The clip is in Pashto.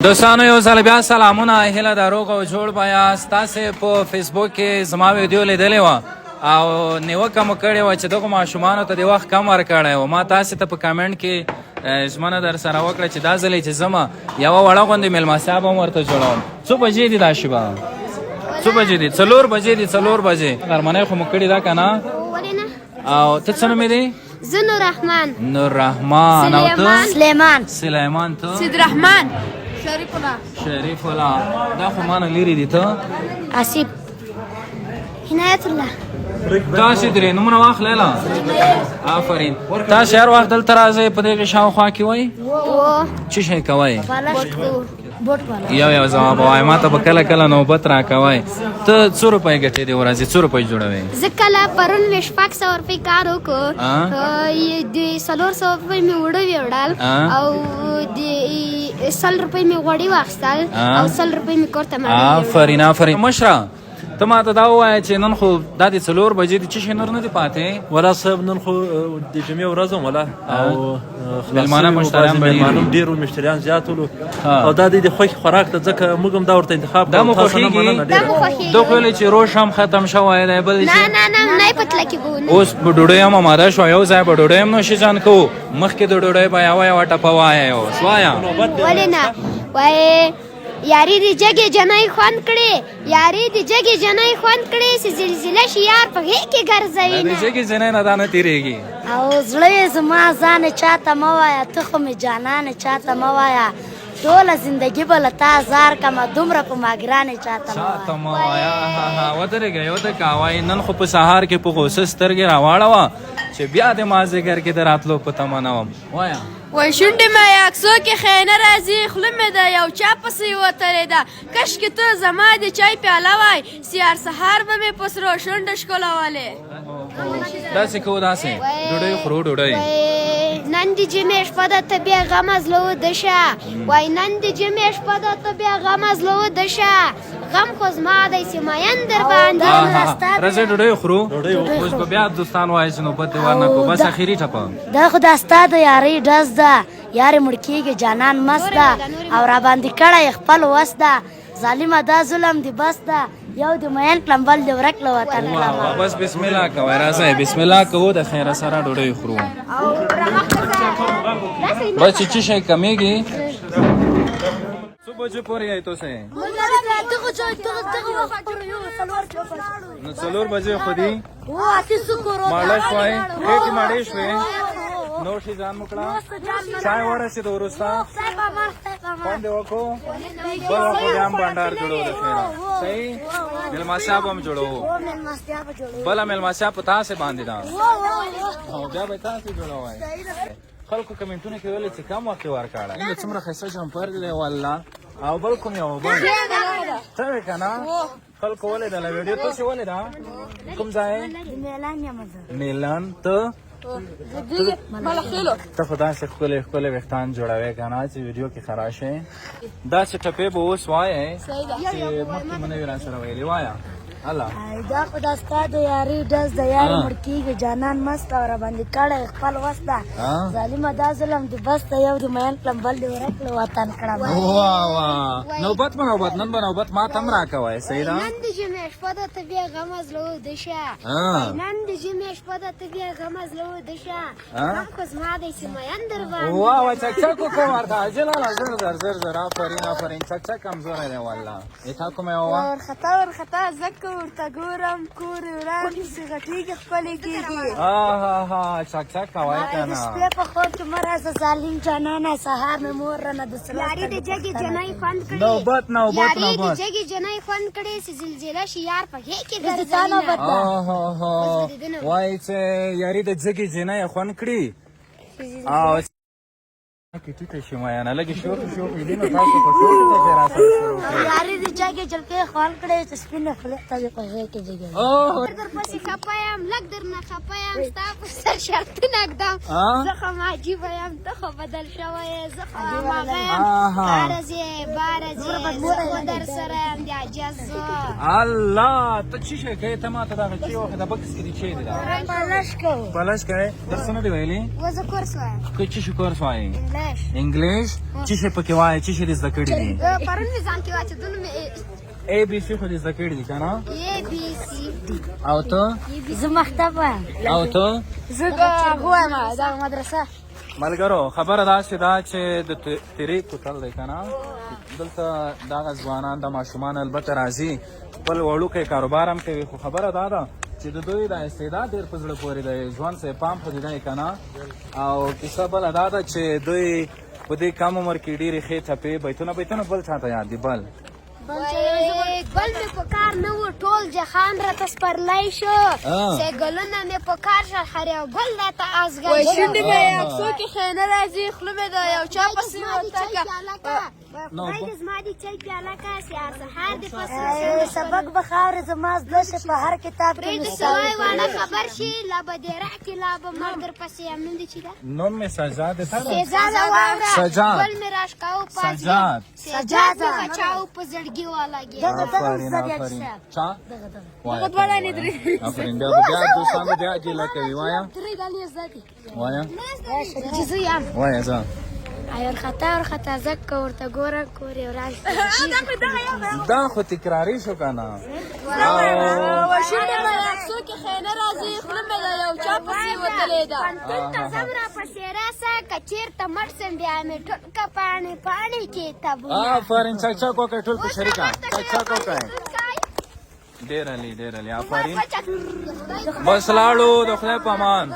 دوستانو یو ځل بیا سلامونه، هیله ده روغ او جوړ به یاست. تاسې په فیسبوک کې زما ویډیو لیدلې وه او نیوکه مو کړې وه چې دغو ماشومانو ته د وخت کم ورکړی و. ما تاسې ته په کمنټ کې ژمنه در سره وکړه چې دا ځلې چې ځم یوه وړه غوندې مېلمستیا به هم ورته جوړوم. څو بجې دي دا شیبه؟ څو بجې دي؟ 4 بجې دي، 4 بجې. غرمنۍ خو مو کړې ده که نه؟ ولې نه. او ته څه نومې دی؟ زه نور رحمان. نور رحمان. او ته؟ سلیمان. سلیمان. ته؟ سید رحمان. شریف الله. شریف الله. دا خو مانه لیرې دي. ته؟ آصف عنایت الله. تاسې درې نومونه واخلئ. آفرین. تاسې هر وخت دلته راځئ، په دغې شاوخوا کې وئ؟ و. څه شی کوئ؟ بالښت کو بوټ والا. یو یو ځواب وایه، ما ته به کله کله نوبت راکوئ. ته څو روپۍ ګټې د ورځې؟ څو روپۍ جوړوې؟ زه کله پرون مې 600 روپۍ کار وکړو. د 400 روپۍ مې اوړه ویوړل او د 100 روپۍ مې غوړي واخیستل او 100 روپۍ مې کور ته مړې. آفرین، آفرین. مشره، ته ما ته دا ووایه چې نن خو دا د 4 بجې دي، څه شی نور نه دي پاتې؟ ولا صاحب، نن خو د جمعې ورځ هم ولا او مېلمانه مشتریان به ډېر مېلمانه وي. ډېر وو، مشتریان زیات ولو او دا د خوښې خوراک ته ځکه موږ هم دا ورته انتخاب دا مو کړو. تاسو نه خوښېږي؟ مننه دا ډېره. مو خوښېږي. ده خو ویلې چې روش هم ختم شوی دی، بل نه چې نه نه نه، په تله کې به ونه. اوس به ډوډۍ هم آماده شوه، یو ځای به ډوډۍ هم نوشي جان کوو. مخکې د ډوډۍ به یوه یوه ټپه وایه، اوس وایه. ولې نه. وایې یاري د جګې جنۍ خوند کړي، یاري د جګې جنۍ خوند کړي، چې زلزله شي یار په غېږ کې ګرځوي. د نه جګې جنۍ نه دا نه تېرېږي. او زړه یې زما ځان چاته مه وایه، ته خو مې جانانې چاته مه وایه، ټوله زندگی به له تا زار کمه، دومره په ما ګرانې چاته مه چاته وایه. مه وایه. ها ها، ودرېږه یو دقیقه. وایي نن خو په سهار کې په غوسه سترګې راواړوه چې بیا د مازدیګر کې د راتلو په تمه نه وم. وایه. وای شونډې مې عکسو کې خیانه راځي، خوله مې د یو چا پسې وتلې ده، کشکې ته زما د چای پیاله وای، سیار سهار به مې په سرو شونډو ښکلولې. داسې کوو، داسې ډوډۍ خورو، ډوډۍ. وای نن د جمعې شپه ده، ته بیا غمه زړه وده شه. وای نن د جمعې شپه ده، ته بیا غمه زړه وده شه، غم خو زما دی چې مین در باندې. راځئ ډوډۍ خورو. اوس به بیا دوستان وایي چې نوبت دې ورنه کو. بس اخري ټپه. دا خو دا ستا د یارۍ ډز ده، یارې مړ کېږي جانان مست ده، او را باندې کړی یې خپل وس ده، ظالمه دا ظلم دی بس ده، یو د مین کړم بل د ورک له وطن واه کړم. واه، بس بسم الله کوئ، راځئ بسم الله کوو، د خیره سره ډوډۍ خورو. بس چې څه شی کمیږي. څو بجو پورې یې تاسو؟ نو 4 بجې خو دي. ماړه شوي، خېټې ماړې شوې. نور شي ځان مو کړه. چای ورسېد وروسته، خوند یې وکړو. بل وخت بیا هم بنډار جوړو د خیره. صحیح، مېلمستیا به هم جوړوو. بله مېلمستیا په تاسې باندې ده او بیا به تاسې جوړوئ. خلکو کمنټونه کې ویل چې کم وخت یې ورکړی. څومره ښایسته جمپر دی والله. او بل کوم یو بل ته وې که نه؟ خلکو ولیدله ویډیو، تاسې ولیده؟ کوم ځای؟ میلان. ته ته خو داسې ښکلې ښکلې ویښتان جوړوې که نه چې ویډیو کې خرا شي. داسې ټپې به اوس وایې چې مخکې مو نه وي راسره ویلي. وایه هله. دا خو دا ستا د یارۍ ډز د، یارې مړ کېږي جانان مست او را باندې کړی خپل وس ده، ظالمه دا ظلم دی بس ده، یو د مین کړم بل د ورک له وطن کړم. واه واه، نوبت به نوبت، نن به نوبت ما ته هم راکوی. صحیح ده. نن د جمعې شپه ده، ته بیا غمه زړه وده شه. نن د جمعې شپه ده، ته بیا غمه زړه وده شه، غم خو زما دی چې مین در باندې. واه واه، چک چک وکړه ورته. عاجلاله، زر زر زر زر. آفرین، آفرین. چک چک کمزوری دی والله. تا کومه یوه وه؟ ورخطا ورخطا ځکه ورته ګورم، کور یې وران چې غټېږي ښکلې کېږي. ها ها، چک چک کوی که د نه؟ شپې په خوب کې مه راځه ظالم جانانه، سهار مې مور رانه د سره یاري د جګې جنۍ خوند کړي. نوبت، نوبت. یاري د نوبت. جګې جنۍ خوند کړي، چې زلزله شي یار په غېږ کې د تا ګرځوي. نوبت ده. ها، وایي چې یاري د جګې جنۍ خوند کړي او کې ټیټه شي مایانه لږې شوخې شوخې دي، نو تاسو په شوخې ته راسره شروع کړئ. یاري د جګې جلکې خوند کړي چې سپینه خولې ته دې په غېږ کې جګوي. اوه. در پسې خپه یم، لږ درنه خپه یم، ستا په سر شرطونه ږدم. زه خو عجیبه یم، ته خو بدل شوی یې، زه خو هماغه یم. کاره ځې باره ځې، زه خو در سره یم د اجل. الله، ته څه شي کوې؟ ته ماته دغه چې وخت د بکس کې دي چې دی دا پالش کوو. پالش کوې؟ درسونه دې ویلي؟ زه کورس وایم. که څه شي کورس وایې؟ انګلیش. انګلیش څه شي پکې وایې؟ څه شي دې زده کړي دي؟ پرون مې ځان کې واچو، دونه مې ای بي سي خو دې زده کړي دي که نه؟ ای بي سي ډي. او ته؟ زه مکتب وایم. او ته؟ زه هغه وایم، دا مدرسه. ملګرو، خبره داسې ده چې د تیرې کوتل دی که نه، دلته دغه ځوانان د ماشومان البته راځي، خپل وړوکی کاروبار هم کوي، خو خبره دا ده چې د دوی دا استعداد ډېر په زړه پورې دی. ځوان صاحب پام خو دې دی که نه؟ او کیسه بله دا ده چې دوی په دې کم عمر کې ډېرې ښې ټپې، بیتونه بل چاته یاد دي؟ بل ګل مې په کار نه و، ټول جهان راته سپرلی شو، چې ګلونه مې په کار شول، هر یو ګل راته ازغن وای شو. شونډې مې عکسو کې خیانه راځي، خوله مې د یو چا پسې وتکه. خدای دې زما دې چای پیاله کا، چې هر سهار دې پسې سبق به خاورې زما زده شي په هر کتاب کې. پرېږده سوی وانه خبر شي، لا به دې راکې، لا به مړ درپسې یم. نوم دې چې ده؟ نوم مې سجاد دی. سجاد، واوره. سجاد. ګل مې راشکاو پاس سجاد. سجاد مې بچاو په زړګي ولګېد. آفرین، آفرین. چا دغه دوه دانې درې؟ آفرین. بیا بیا دوستان به بیا ګیله کوي. وایه، وایه. چې زه یم. وایه ځه. ایور خطا ور خطا زک ورته ګورم کور یې وران. دا خو تکراري شو که نه؟ شونډې مې عکسو کې خیانه راځي، خوله مې د یو چا پسې وتلې ده. پنتون ته ځم، راپسې راسه، که چېرته مړ سم بیا مې ټول که پاڼې پاڼې کتابونه. آفرین. چک چک وکړئ ټول په شریکه، چک چک وکړئ. ډېر عالي، ډېر عالي، آفرین. بس لاړو، د خدای په امان.